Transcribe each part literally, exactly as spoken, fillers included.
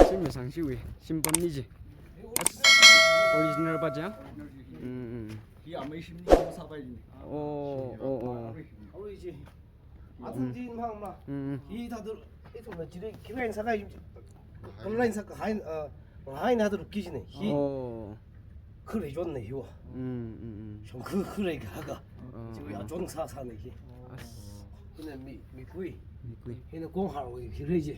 Shim masang shiwui, shimpamni chi. Original pa chi ya? Mm, mm. Hi amei shimni sāpai ni. Oh, oh, oh. Arui chi. Athum chi mang ma. Mm, mm. Hi thāda, ithumna chili, khi line sākai, khi line sākahai, uh, hai na thāda rukki china. Hi. Oh. Kharei chonna hiwa. Mm, mm, mm. Shong khu kharei kahaka. Oh, chiwui oh. Achon sāsāna hi. As. Hina mi, mikui. Mikui. Hina konghar wui kharei chi.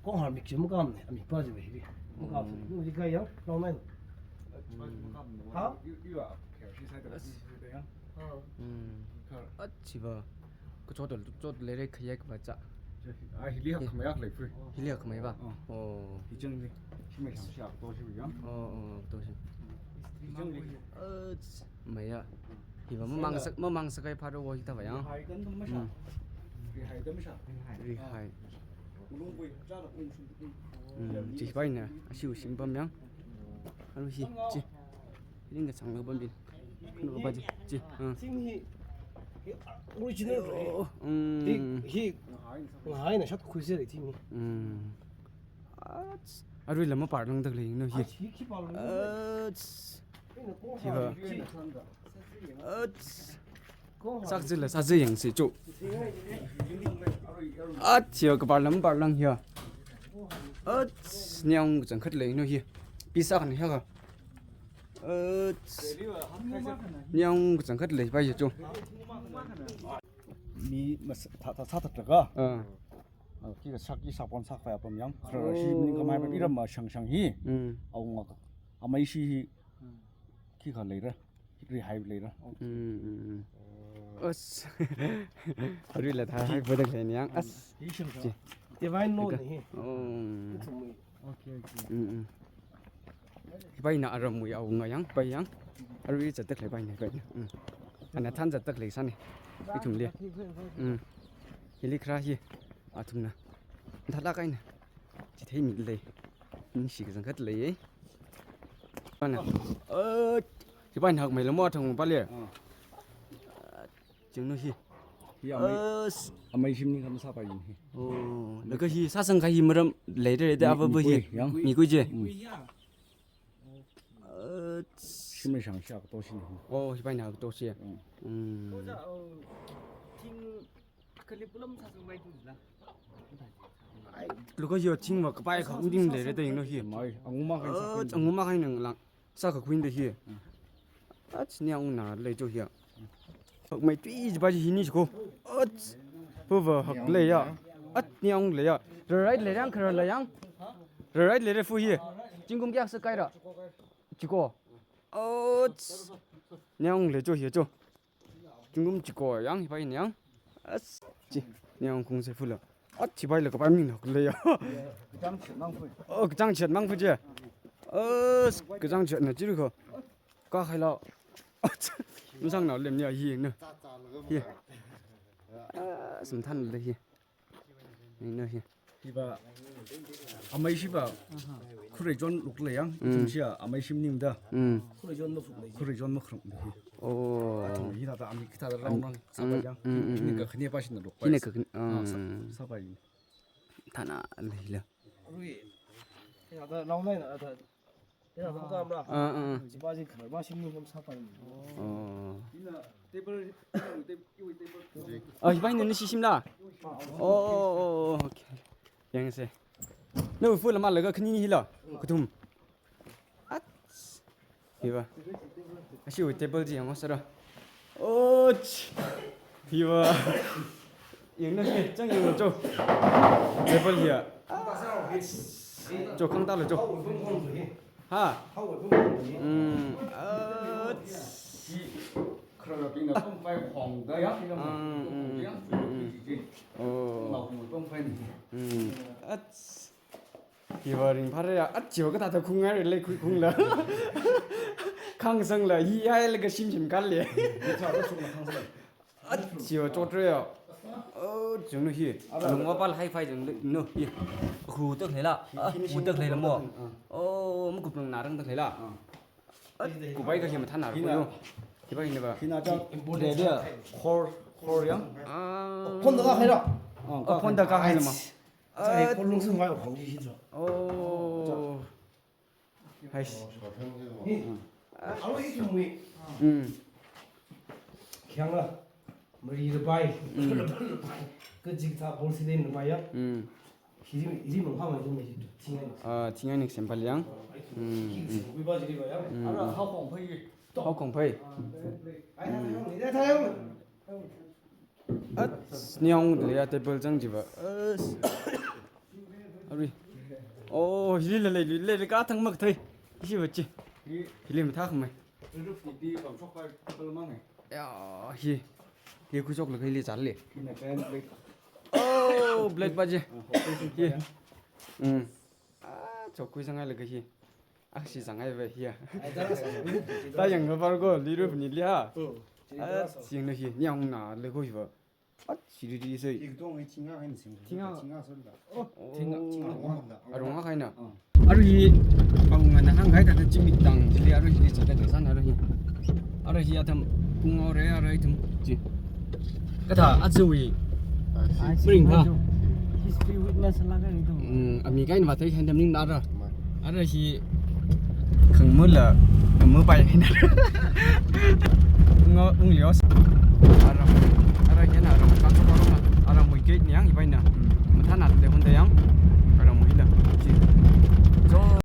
Konghar mik chi makamna, amik pa chi wui hi. Makam chi, mm. Mik chi kayang, long nine. Ha? Mm. Achi pa. Kachot, chot leira khayak pa cha. Ah, hili hakkhamei akha leiphui. Hili hakkhamei pa? Oh. Oh. Hi chang ni. Shimei shang shak to shi yang. Oh, oh, to shi. Hi chang ni. Ach, maya. Hi pa mamang sak, mamang sakai pharo wo hi ta pa yang. Rihai kan dum masha. Mm. Rihai dum masha. Rihai. Mulung pui, cha la pui shun pui. Mm, chi pa ina, ashiwui shimpam yang. Anu hi, chi. Ring kachang lo pam bin. Kano pa chi, chi. Ah. Thing hi, hi, original re. Oh, mm. Hi, hi, ngahaina shot khuise re thing hi. Mm. Ach, arui lam maparlangda lei no hi. Ach, hi khi parlang. Ach. Hi pa. Ach. Sak zila, sak ziyang si chu. Ach, hiya kaparlam parlang hiya. Ach, niang kachangkhat lei no hi. Pisa kan hiya ka. Ach. Niang kachangkhat lei pa hiya chu. Mi mas, tha, tha, tha, tha, tha, ka. Ah. Ah, khi kashak, khi sakpon sakpai apam yang. Khara shi maningkhamei pa iram ma shang shang hi. Mm. Awunga ka. Amei shi hi. Khikha leira. Rihai leira. Mm, mm, mm. As. Arui la thāhai pa da lei ni yang. As. Hi shang shang. Chi. Divine law ni hi. Oh. Ithumwui. Okay, okay. Mm, mm. Hi pa ina aramwui awunga yang, pa yang. Arui zatda lei pa ina, pa ina. Mm. Ana than zatda lei sāni. Ithumli. Mm. Hili khara hi. Athumna. Thala kaina. Chitheimi lei. Ningshi kachangkhat lei. Ana. Oh, hi pa ina hakmei lamo thang pa le. Ah. Chingnu hi. Hi amei, as. Amei shimni khamsāpai ni hi. Oh, laga hi sāsang kahai maram leira da mi, apa bu hi. Mikui, yang. Mikui chi. Mm. As. Shimei shang shak to shi ni. Oh, hi pa ina to shi. Mm. Mm. Ai, laga yo thing va kapai kha ungding leira da yanglu hi. Mai, anguma khai sā. Ah, anguma khai nang lang. Sākakhui da hi. Mm. Ach, niang na lei chu hiya. Hakmei tui chi pa chi hini chi ko. Ach, pu va hak lei ya. Ach, niang lei ya. Rarai lei yang, khara lei yang. Rarai leira fu hi. Zingkum kayākha sākaira. Chi ko. Ach, niang lei chu hiya chu. Zingkum chi ko yang, hi pa ina yang. As, chi, niang kung se fu la. Ach, hi pa ila kapai ming na kule ya. Kachang chet mang fu. Oh, kachang chet mang fu chi. As, kachang chet na chi ru ko. Ka khai la. Ach, masang na lem ni ya hi na. Hi. Ah, sum than le hi. Ni no hi. Hi pa, amei shi pa, kharei chon luk lei yang, mm. Ithum shi a, amei shimni da. Mm. Kharei chon makhrum lei. Kharei chon makhrum lei hi. Oh. Athum hi thāda, amei khi thāda rang rang, sāpai yang. Mm, mm, hina mm. Kakhane pa shina lukpai. Hina kakhane, ah, sā, mm. Sāpai. Thana lei la. Arui. Hi thāda, rang rang na, thāda. Ina hung kam ra. Ah, ah. Chi pa chi khara pa shimni khamsāpai ni. Oh. Ina table, table, table. Ah, hi pa ina ni shi shim la. Oh, oh, oh, oh, okay. Yang se. No, fu la ma laga khani ni hi la. Kathum. Ach. Hi pa. Ashiwui table chi yang masara. Oh, ch-, hi pa. Yanglu hi, chang yanglu cho. Table hiya. Cho khangta lo cho. Ha. Mm. Ah, ch-, mm, mm, mm, mm. Oh. Mm. Ach. Hi pa ringphāra ya, ach, chi pa kathāda khungngai lei khui khungla. Khangsangla, hi ai laga shim shim kal le. Ach, chi pa chotra ya. Oh, chungnu hi. Alungva pal hi-fi chungnu hi. Hu tak leila. Ah, hu tak leila mo. Oh, makup nang narang tak leila. Ach, kupai ka hi mathān nar ko yo. Hi pa hina pa. Hina cha, dia, dia, khor, khor yang. Ah. Phone da ka hai ra. Ah, phone da ka hai ma. Acha, ah, kolung sangwui khong chi hi cho. Oh. Hais. Ni, aro ithumwui. Mm. Khayang la. Mari rapai. Mm. Kachikathā ball si den rapai ya. Mm. Hiri, hiri mang ha mang jong mai tu. Thingai. Ah, thingai next sample yang. Mm, mm. Kuiba jiri ba ya. Mm, ara mm. Hao Khongphei. Hao Khongphei. Ai, ai, ai, ai, ai, ai. Ach, niang le ya table chang jiva. Ach. Arui. Oh, hili la lei, lei, lei, ka thang mak thei. Ishi bachi. Hili mathak mai. Roof ni di bam shok kai table mang hai. Ya, hi. Hi kuchok la kai li char le. Hina kan blade. Oh, blade baje. Ah, hopefully hi. Hi. Hmm. Ah, chok kui sangai la kai hi. Aksi sangai ba hi ya. Ai, ta sa. Ta yang ka par ko, li roof ni li ha. Hmm. Ah, sing na hi, niang na le ko hi ba. At, siri ri soi. Ikdong i thinga kan sing. Thinga. Thinga soi la. Oh, thinga, thinga wang la. Arong a kaina. Ah. Arui hi, pang ngana hang kai ta chimit tang, chili arui hi chata de san arui hi. Arui hi atam kung ore arui tum. Chi. Kata atsui. Ah, si. Bring ha. History witness la kan itu. Hmm, ami kain vatai handam ning nara. Ma. Ara hi khangmula, khangmu pai hina. Ngo, ung lios. Ara, ara yana, ara, kan so parong, ara mui gate ni yang ibai na. Mathana de hunda yang. Ara mui la. Chi. Jo.